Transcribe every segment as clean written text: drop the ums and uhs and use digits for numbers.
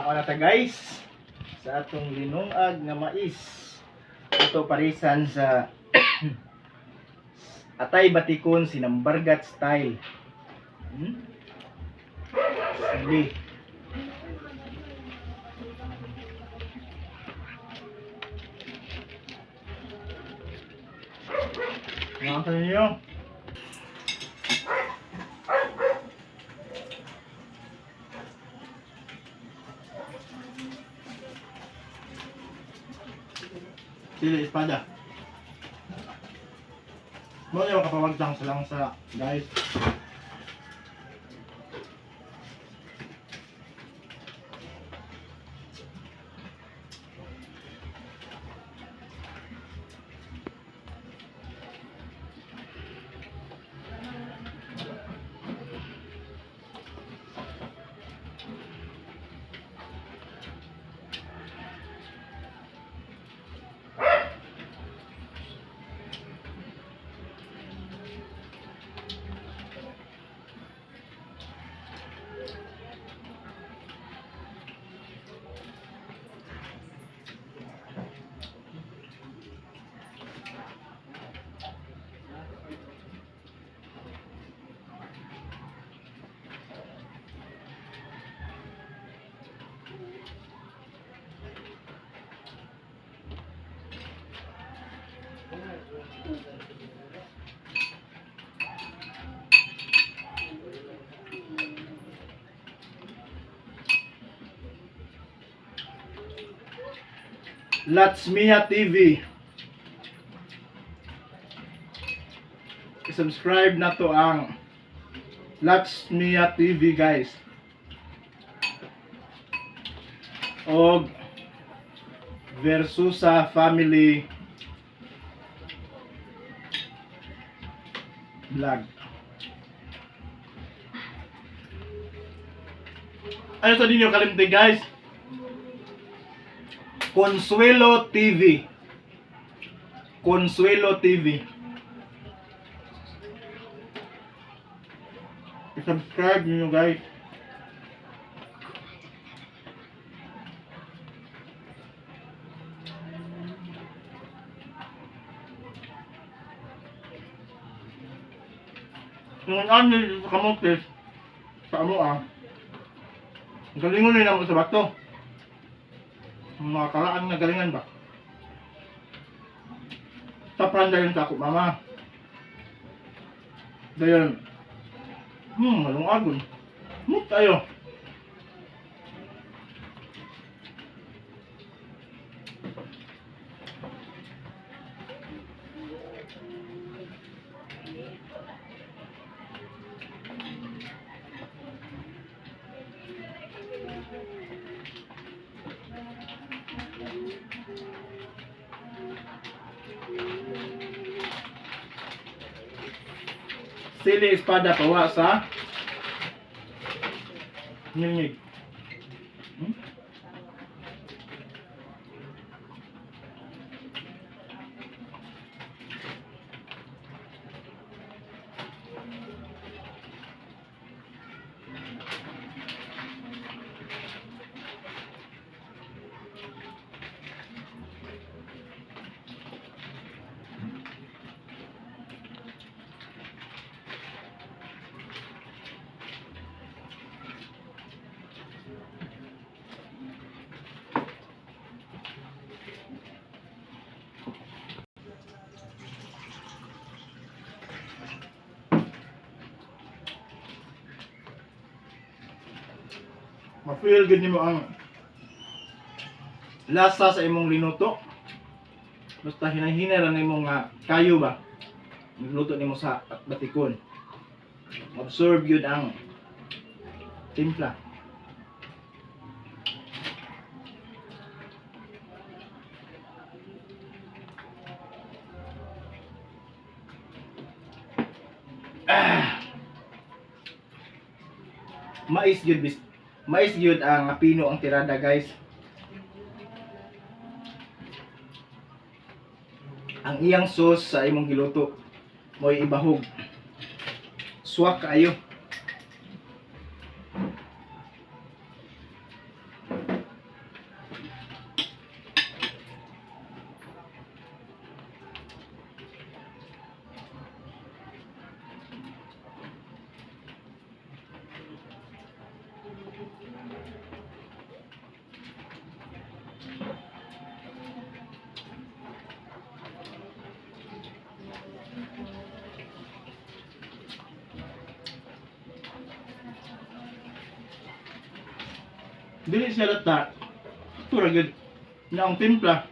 Kaon na ta, guys, sa atong linungag nga mais. Ato parisan sa Atay Batikon Sinambargat style. Sige. Mga sa ninyo. Sili espada. Mo yung kapawagtang sa langsa, guys. Latsmia TV. I-subscribe na to ang Latsmia TV, guys. Og Versusa Family Vlog. Ano sa ninyo kalimti, guys? Consuelo TV. Consuelo TV. I-subscribe niyo, guys. Yung ano sa kamotes sa amo ah. Galingon na mo sa bato. Mga karaan nga galingan ba? Tapran dayon sa ako, mama. Dayon. Malungagon. Tayo. Sili espada pawa sa ngilngig. Ma-feel gud nimo ang lasa sa imong linuto. Basta hinay-hinay ra nimo nga kayo ba. Nagluto nimo sa batikon. Absorb yun ang timpla. Ah. Mais yun, bis mais yun ang pino ang tirada, guys. Ang iyang sauce sa imong giluto mo'y ibahog. Swak kaayo. Dili siya lata. Ito ra gyud na ang timpla.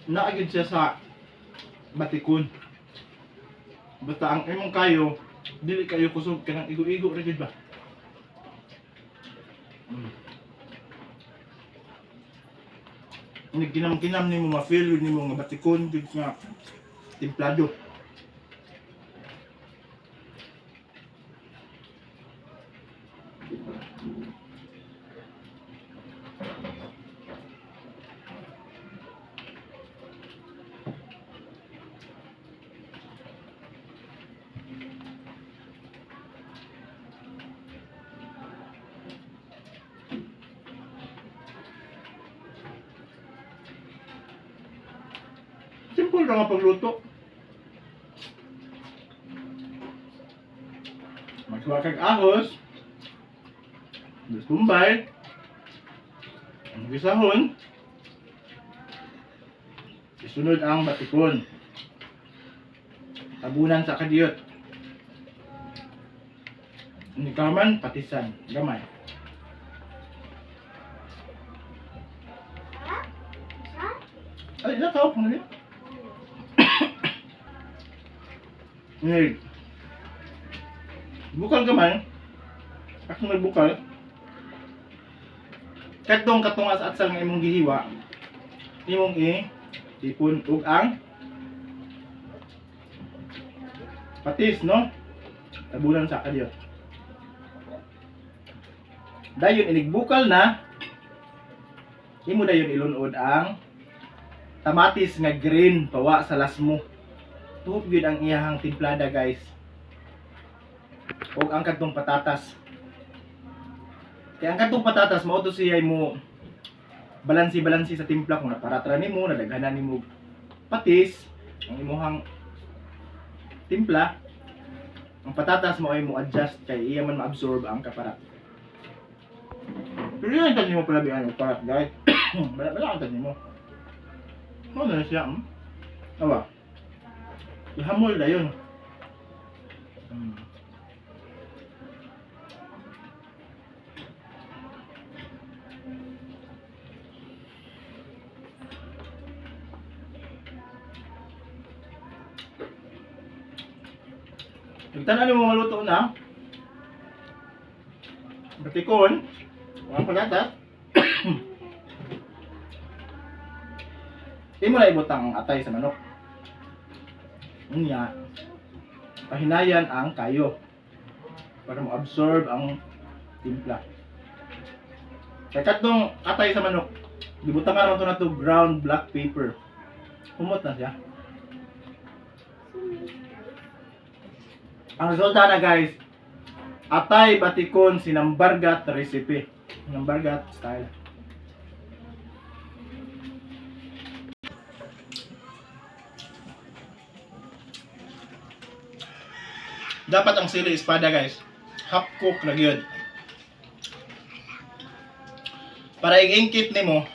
Naa gyud siya sa batikon. Basta ang imong kayo, dili kayo kusog, kanang igo-igo ra gyud ba. Nagkinam-kinam nimo, ma-feel yun nimo nga batikon gyud nga timplado. Simple ra nga pagluto. Magkuha kag ahos, Bombay, ang gisahon, isunod ang batikon. Tabunan sa kadiyot. Nikaman, patisan, gamay. Ay, nakaw ko na yun. Ngayon, bukal gamay. Ako nagbukal. Kadtong katong as atsal nga imong gihiwa, imong i tipon ug ang patis, no? Tabunan sa kadiyot. Dayon inigbukal na, imo dayon ilunod ang kamatis nga green pawa sa lasmo. Tuhop gyud ang iyahang timplada, guys. Ug ang kadtong patatas. Kaya ang kadtong patatas mao to siya mo balansi-balansi sa timpla kung naparatra nimo, nadaghanan nimo patis, ang imuhang timpla, ang patatas mo ay mo adjust kay iya man ma-absorb ang kaparat. Pero yun ang nimo pala ang kaparat, guys. Wala ang nimo. Ano na siya? Hmm? Awa. Ihamol na yun. Pagtanan mo maluto na, batikon, mga patatas, imo na ibutang ang atay sa manok. Unya, pahinayan ang kayo para mo-absorb ang timpla. Kaya katong atay sa manok, gibutang ka naman to na to ground black pepper. Humot na siya. Ang resulta na, guys, atay batikon sinambargat recipe. Sinambargat style. Dapat ang sili espada, guys, half cook na gyud. Para igingkit nimo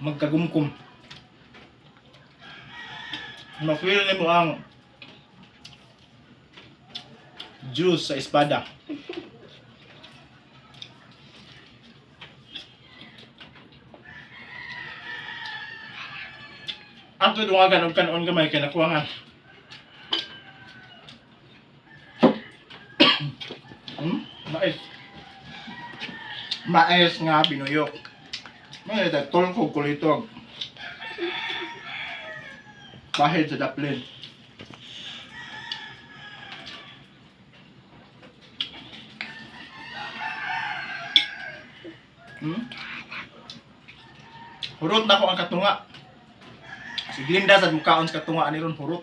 magkagumkum. Ma-feel nimo ang juice sa espada. Ato dungagan og kanon gamay kay nakuha nga. Mais. Mais nga binuyok. May ito, tolkog kulitog. Bahid sa daplin. Hurot na ko ang katunga. Si Glinda sa mukaon sa katunga ani ron hurot.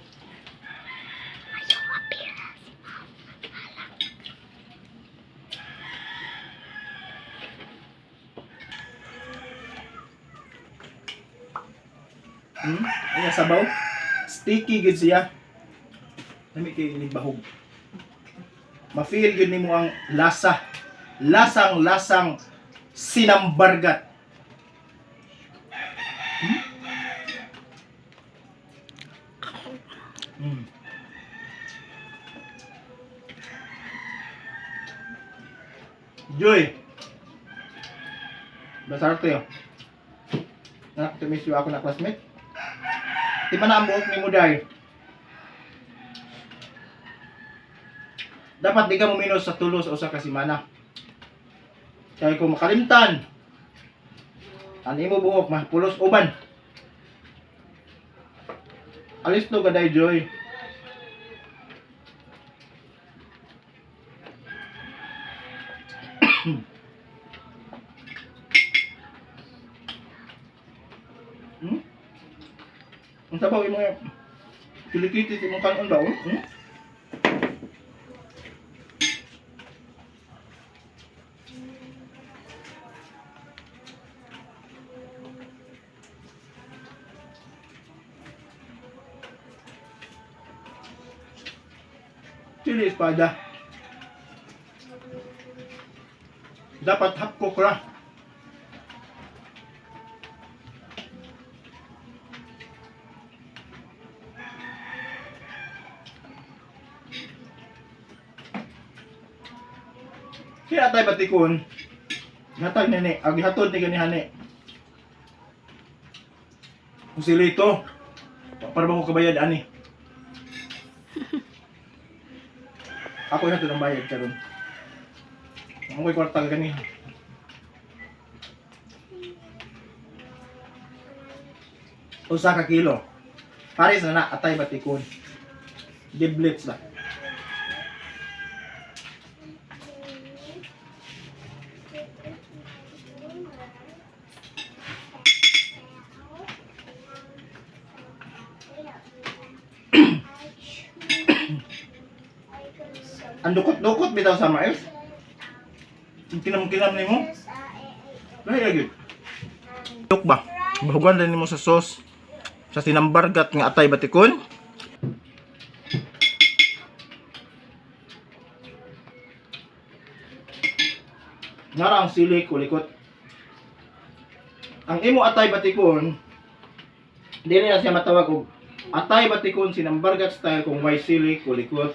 Iya sabaw. Sticky gid siya. Lami kay inig bahog. Ma-feel gyud nimo ang lasa. Lasang-lasang sinambargat. Joy! Basarte oh. Nak, to miss you ako na classmate. Di ba na ang buhok ni Muday? Dapat di ka muminos sa tulo sa usa ka semana. Kaya kung makalimtan, ang imo buhok mapulos uban. Alis to gaday, Joy. Ang sabaw imo nga. Kilikiti sa imong kanon ba? Oh? Hmm? Chili espada. Dapat half cook ra. Kaya atay batikon. Hatag ni ni, ag hatod ni gani hani. Kusilito. Para ba ko kabayad ani? Ako yung hatod ang bayad karon. Ang ko'y kwarta gani. Usa ka kilo. Pares na na atay batikon. Giblets ba. Ang dukot-dukot bitaw sa mais. Ang kinam-kinam nimo. Lahi lagi. Duk ba? Bahugan din nimo sa sauce. Sa sinambargat nga atay batikon. Nara ang sili kulikot. Ang imo atay batikon, dili na siya matawag og atay batikon sinambargat style kung way sili kulikot.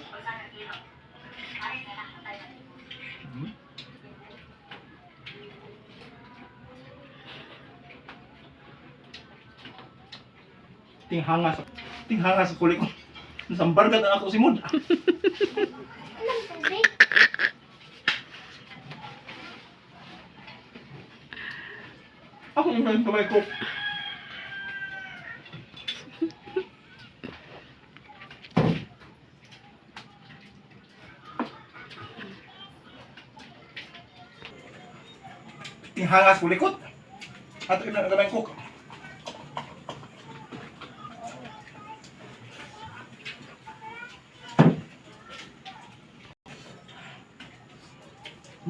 Tinghanga sa kulikot. Sambargat ang ako simod. Anong tubig? Ako yung may kamay ko. Tinghanga sa kulikot. Ato yung kamay ko.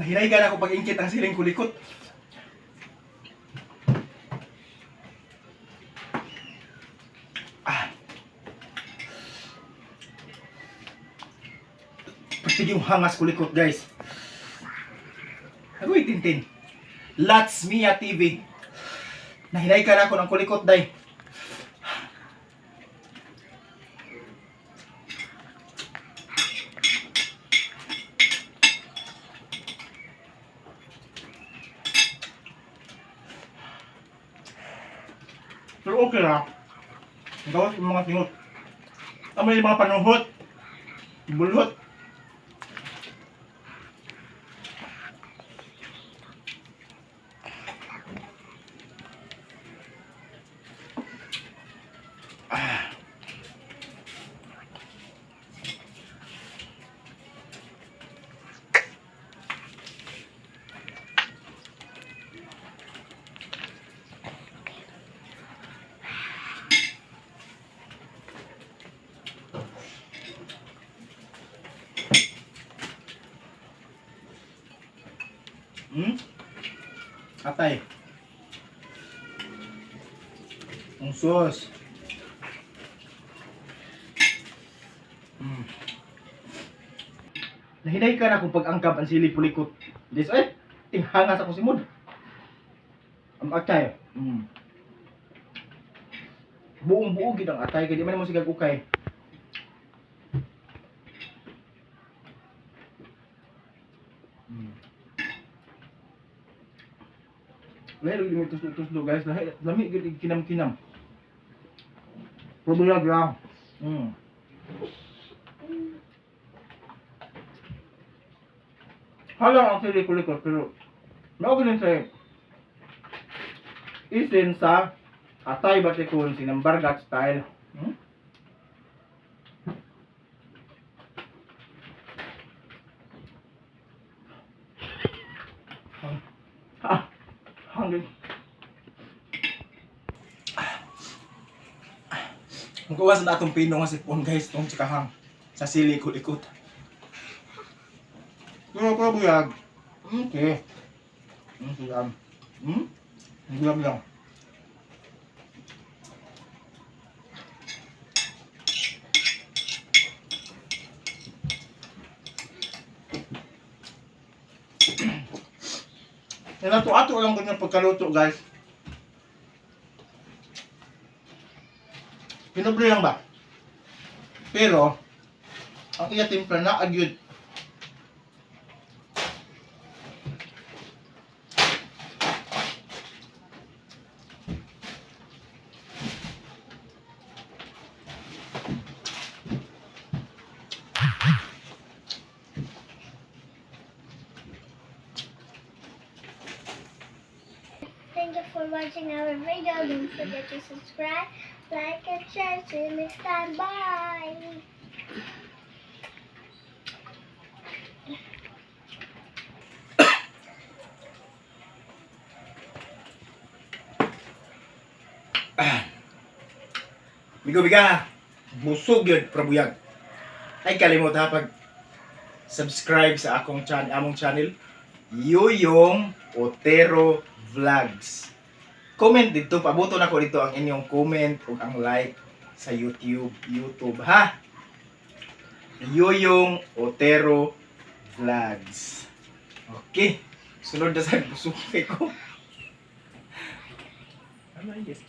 Nahinay ka na ako pag-ingkit ang siling kulikot. Ah. Pagtig yung hangas kulikot, guys. Agoy, Tintin. Lats Mia TV. Nahinay ka na ako ng kulikot, day. Pero okay ra. Ang gawas yung mga singot. Tama yung mga panuhot. Bulhot. Ah. Atay. Ang sauce. Nahinay ka na kung pag-angkab ang sili pulikot. This ay, tinghangas ako simod. Ang atay. Buong buo gid ang atay kay di man mo sigag ukay. Lahi lagi mo tuslo-tuslo, guys. Lahi lami gyud kinam-kinam. Probuyag lang. Halang ang sili kulikot pero mao gyud sa isin sa atay batikon sinambargat style. Ah, hungry. Mukuwas na atong pino nga sipon, guys, tong tsikahang sa sili kulikot. Pero buyag. Okay. Sige. Buyag lang. Yan ato lang ganyan pagkaluto, guys. Pinubre lang ba? Pero, ang iya timpla na agyud. Thank you for watching our video. Don't forget to subscribe, like, and share. See you next time. Bye. Bigo biga, busog yun, prabuyag. Ay kalimot ha pag subscribe sa akong channel, among channel, Yoyong Otero Vlogs. Comment dito, pabuto na ko dito ang inyong comment ug ang like sa YouTube ha. Yoyong Otero Vlogs. Okay. Sunod na sa busog kay ko. Ano ay guys?